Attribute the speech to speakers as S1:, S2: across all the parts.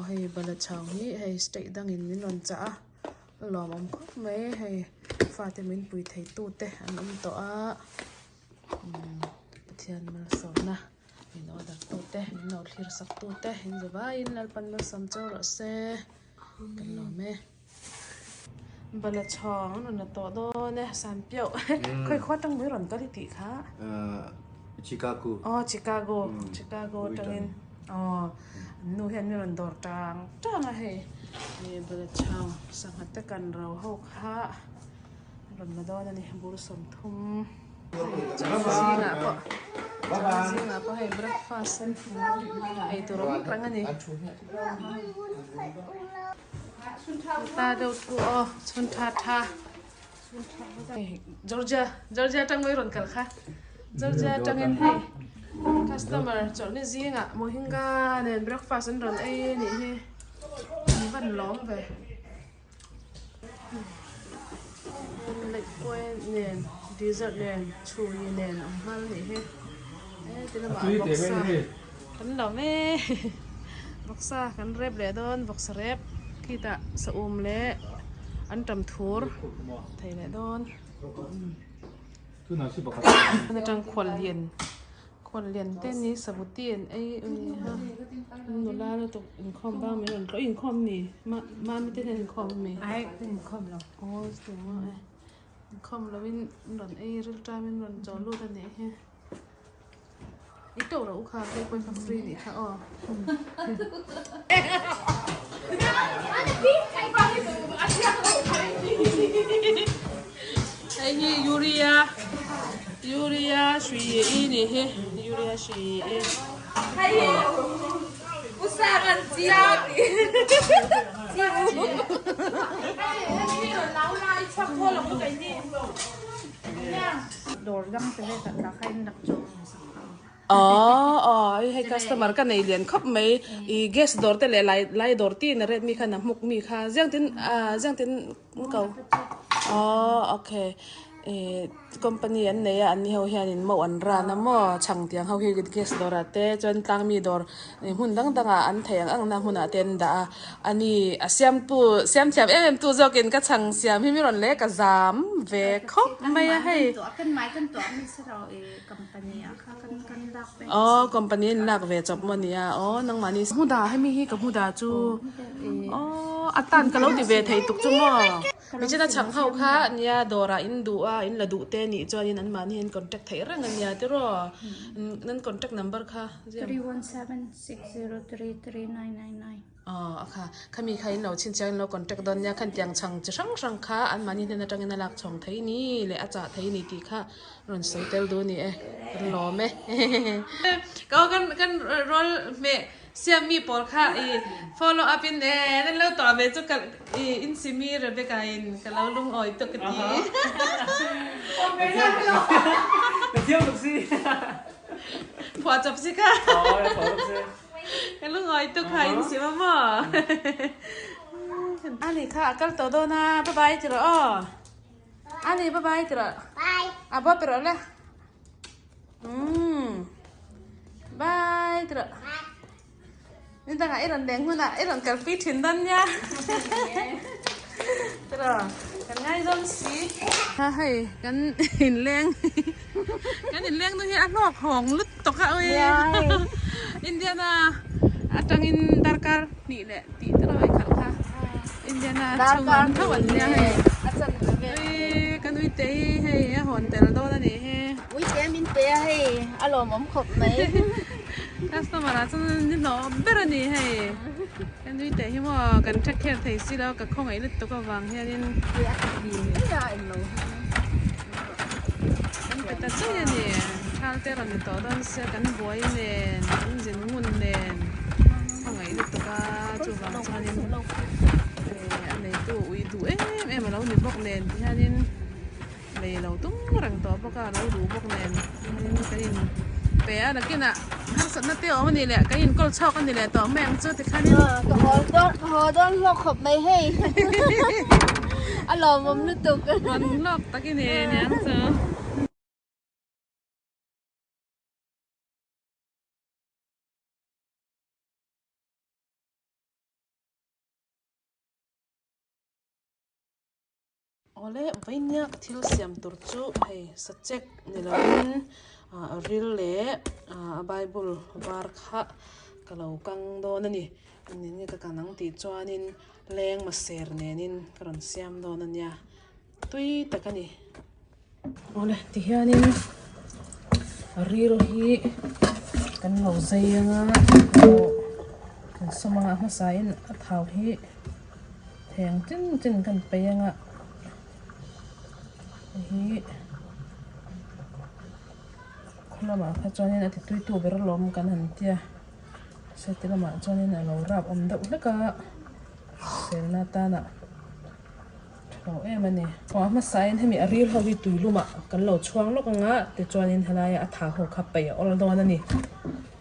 S1: hei balachhang hi hei state dangin min rawn chah a a lawmawm khawp mai hei fate min pui thei tu te an awm tawh a umm Pathian malsawmna min order tu te min lo thlir sak tu te in za vaiin Lalpan malsawm cheu rawh se kan lawm e. Balachhang an rawn la tawh dawn e Sanpiau khawi khua tang mai rawn kal i tih kha.
S2: Chicago.
S1: Aw Chicago Chicago atangin aw an nu hian min rawn dawr tang tang a hei Balachhang sangha te kan ro ho kha an rawn la dawn a ni bur 30. Zingah pawh zingah pawh hei breakfast ei tur awm reng a ni. Ta deuh thu aw chhun tha tha Georgia Georgia tang mai rawn kal kha Georgia tangin hei customer chawlhni zingah mohinga nen breakfast an rawn ei a nih hi an van lawm ve Leihpuai nen dessert nen chhui nen awm nghal a nih hi e ti lamah vawksa kan lawm e vawksa kan rep leh dawn vawksa rep khitah saum leh antam thur thei leh dawn atang khual lian Khawn lian te ni sabuti an ei ui ha nula lutuk inkhawm bang min rawn tlawh inkhawm ni mami te hian inkhawm ami
S3: ai inkhawm lo
S1: aw chutiang maw e inkhawm lo in rawn ei ril ṭam in rawn chawl lut a nih hi i to ro kha hei pawh kha free nih kha aw Hei hi urea urea hrui i nih hi urea hrui i.
S3: Hei hi usaran chi chi u. Dawr dang te ve ka ta kha in rak chu.
S1: Aw aw hei customer ka nei lian khawp mai i gas dawr te leh lai lai dawr tin a ret mi khan a hmuk mi kha ziang tin ah ziang tin ko aw okay ih company an nei a an ni ho hianin mo an ran a maw chhang tiang ho hi gas dawrah te chuan tlang mi dawr ih hmun dang dangah an theih ang ang na hmunah te an dah a ani a siamtu siam thiam em em tu zawkin ka chhang siam hi mi rawn leh ka zam ve khawp mai a hei. Aw company in lak ve chawp maw nia aw nangmahni hmuda hemi hi ka hmuda chu aw a tan ka lo ti ve thei tuk chu maw michina chhang ho kha nia dawrah in duh a in la duh te nih chuanin anmahni hian contact theih reng a nia tiraw nan contact number kha Aw a kha, khami kha in lo chhinchhiah in lo contact dawn nia, khan tiang chhang chi hrang hrang kha anmahni hnen atangin a lak chhawng thei ni leh a chah thei ni tih kha rawn sawi tel duh a ni e, kan lawm e. Ka kan kan rawl hmeh siam mi pawl kha i follow up in e nan lo tuah ve chu ka i in si mi Rebecca in ka lo lungawi tuk ka ti.
S2: Ka thiam tuk si.
S1: Phuah chawp si kha.
S2: Aw phuah chawp si.
S1: Ka lungawi tuk kha in sim a maw? Ani kha a kal tawh dawn a, bye bye ti rawh aw. Ani bye bye ti rawh.
S4: Bye.
S1: A bawp rawh le. Umm. Bye ti rawh. Ni dangah i rawn leng hunah i rawn kalpui thin dawn nia. Ti rawh. Kan ngai dawn si. Ha hei kan inleng kan inleng nu hi a hlawk hawng lut tawk a ui Indiana atangin darkar hnih leh tih te rawh i khalh kha Indiana chhung an tho an nia hei ui kan ui te hi hei a hawn tel dawn a nih hi
S3: ui te min pe a hei a lawmawm khawp mai
S1: customer ah chuan ni hlawh ber a ni hei kan ui te hi maw kan take care thei si lo ka khawngaih lutuk avang hianin Kan pe ta chiah a ni. Thal te rawn ni tawh dawn sia kan buai nen, kan zin ngun nen a ngaih lutuk a, chuvang chuanin a neitu ui duh em em a lo ni bawk nen tihianin lei lo tum reng tawh bawk a, a lo duh bawk nen tihianin kan in pe a, nakinah harsatna te a awm a nih leh kan inkawl chhuak a ni leh tawh mai ang chu tikhanin.
S3: Ka haw dawn ka haw dawn hlawk khawp mai hei a lawmawm lutuk.
S1: Hawn hlawk tak i ni aniang chu. Awle vainia ka thil siam tur chu hei sachek ni lovin ah ril leh ah bible var kha ka lo kang dawn a ni. Engin nge ka kan ang tih chuanin leng maser nenin ka rawn siam dawn a nia tui tak a ni. Awle tihianin ril hi kan lo zai anga aw kan sawm anga hmasain a thau hi theng chin chin kan peih anga hei hi khaw lamah kha chuanin a ti tui tu ber alawm kan han tia seti lamah chuanin a lo rap awm deuh hlek a selna atana. Tha lo em a ni. Aw a hmasain hemi a ril ho hi tui lumah kan lo chhuang lawk ang a tichuanin helaia a tha ho kha paih a awl dawn a ni.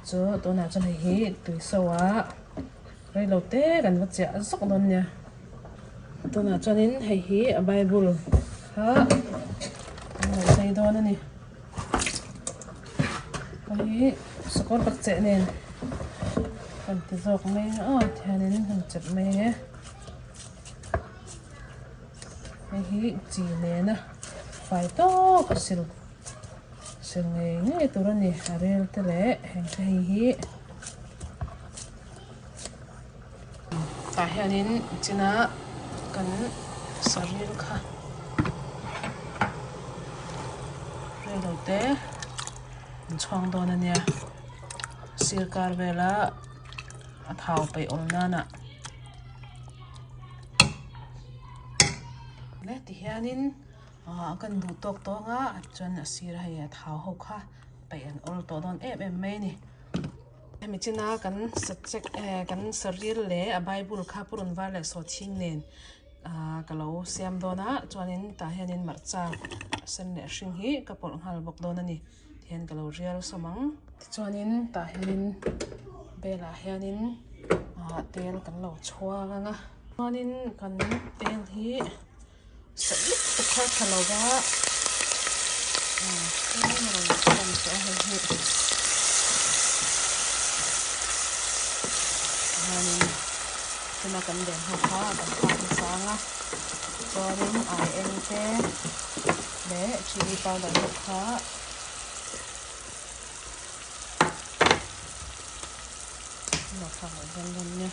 S1: Chu tunah chuan hei hi tui so a rei lo te kan va chiah zawk dawn nia. Tunah chuanin hei hi a bible kha kan lo zai dawn a ni. Hei hi sakawr bakcheh nen kan ti zawk mai ang a tihianin kan chep mai ang e. Hei hi chi nena fai tawk a sil sil ngei ngei tur a ni a rel te leh heng te hei hi tah hianin china kan saril kha rel lo te an chhuang dawn a nia sir kar vela a thau peih awm nana. Le tihianin ah kan duh tawk tawng a chuan a sir hei a thau ho kha peih an awl tawh dawn em em mai a ni. Hemi china kan sachek eh kan saril leh a bible kha purun var leh sawhchhing nen ah ka lo siam dawn a chuanin tah hianin hmarcha sen leh hring hi ka pawlh nghal bawk dawn a ni. Tihian ka lo rial sawm ang. Tichuanin tah hianin belah hianin ah tel kan lo chhuang ang a. Chuanin kan tel hi sawh lut tuk kha tha lo va ah tlem a rawn chhuak tawh a hei hi. Chuanin tuna kan len ho kha kan thlak hmasa ang a. Chuanin ai eng te leh chilli powder te kha an lo thlak leh dawn dawn nia.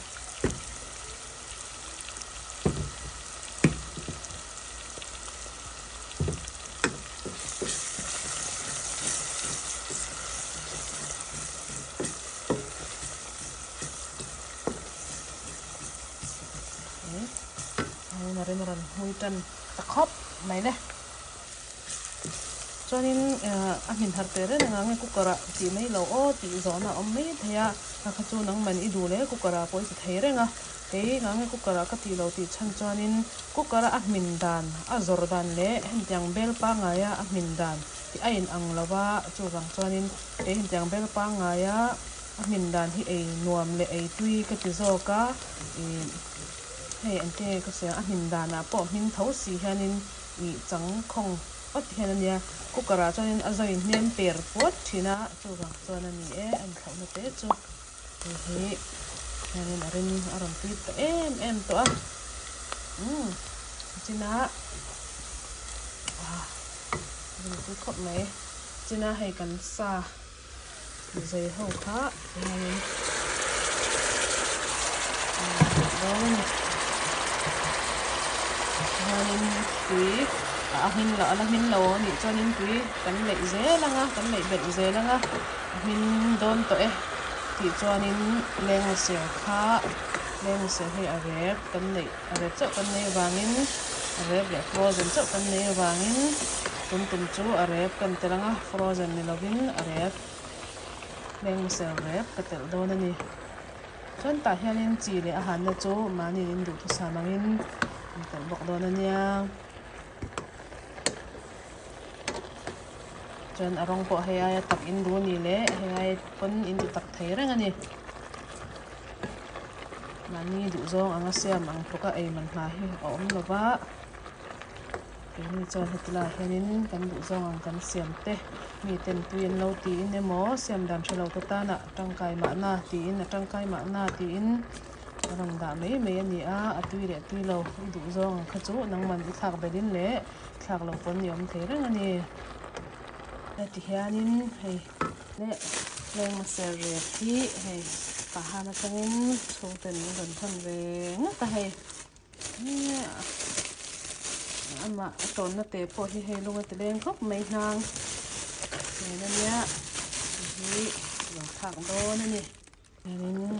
S1: A rem a rawn hmui tan ta khawp mai le. Chuanin a hmin har teh reng anga nge cooker ah tih mai lo aw tih zawhna a awm mai thei a, a kha chu nangman i duh leh cooker ah pawh i ti thei reng a, kei nga nge cooker ah ka tih lo tih chhan chuanin cooker a a hmin dan a zawr dan leh hetiang bel pangngai a a hmin dan hi a in ang lo va chuvang chuanin kei hetiang bel pangngai a a hmin dan hi ei nuam leh ei tui ka ti zawk a ih hei engtin nge ka sawi ang a hmin danah pawh hmin tho si hianin ih chang khawng awt hian a nia cooker ah chuanin a zo in hnem per puat thin a chuvang chuan a ni e a inthlauhna te chu hei hi hianin a rim a rawn tui ta em em tawh a umm china ah a rim tui khawp mai china hei kan sa zei ho kha hianin dawn a ni hianin tui a hmin loh a la hmin lo a nih chuanin tui kan leih zel ang a kan leih belh zel ang a a hmin dawn tawh e tih chuanin lengla ser kha lengla ser hi a rep kan neih a rep chauh kan nei avangin a rep leh frozen chauh kan nei avangin tum tum chu a rep kan telh ang a frozen ni lovin a rep lengla rep ka telh dawn a ni chuan tah hianin chi leh a hanna chu mahni in duhthusam angin an telh bawk dawn a nia chuan a rawng pawh hei aia tak in duh a nih leh hei ai pawn in ti tak thei reng a ni. Mahni duhzawng anga siam ang tluka ei man hna hi a awm lo va, keini chuan heti lai hianin kan duhzawng ang kan siam te miten tui an lo tiin emaw siam dan hre lo te tana tangkai mahna tiin a tangkai mahna tiin. Rawn dah mai mai a ni a, a tui leh tui lo i duh zawng ang kha chu nangman i thlak belhin leh thlak lo pawn i awm thei reng a ni. Heti hianin hei leh leng ser rep hi hei pahan atangin chhungten an rawn thawn ve ngawt a hei amah a tawnna te pawh hi hei lung a ti leng khawp mai hnang nen a nia hei hi lo thlak dawn a ni. Hianin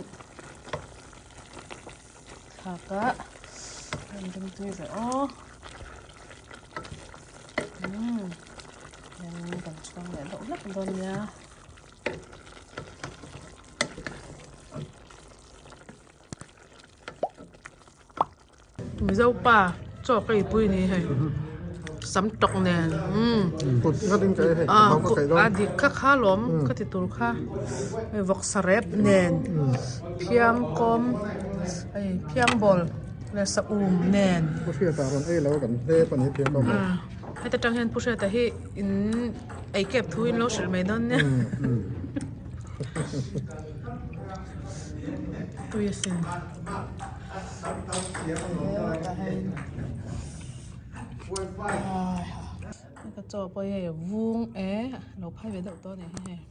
S1: thlak a an dum tui ve aw umm hianin kan chhuang leh deuh hlek dawn nia. Mizo pa chaw ka ipui ni hei sam tawk nen umm
S4: Kut nghat in ka ei hei ka ka kaih dawn
S1: a dik kha kha lawm ka ti tur kha hei vawksa rep nen phiang kawm hei phiang bawl leh sa um nen
S4: Pu Hriata rawn ei lo kan hlep a ni phiang kawm
S1: heta tang hian Pu Hriata hi in ei kep thu in lo hrilh mai dawn nia. Tui asin. Ka chaw pawh hei vung e lo phai ve deuh tawh a nih hi hei.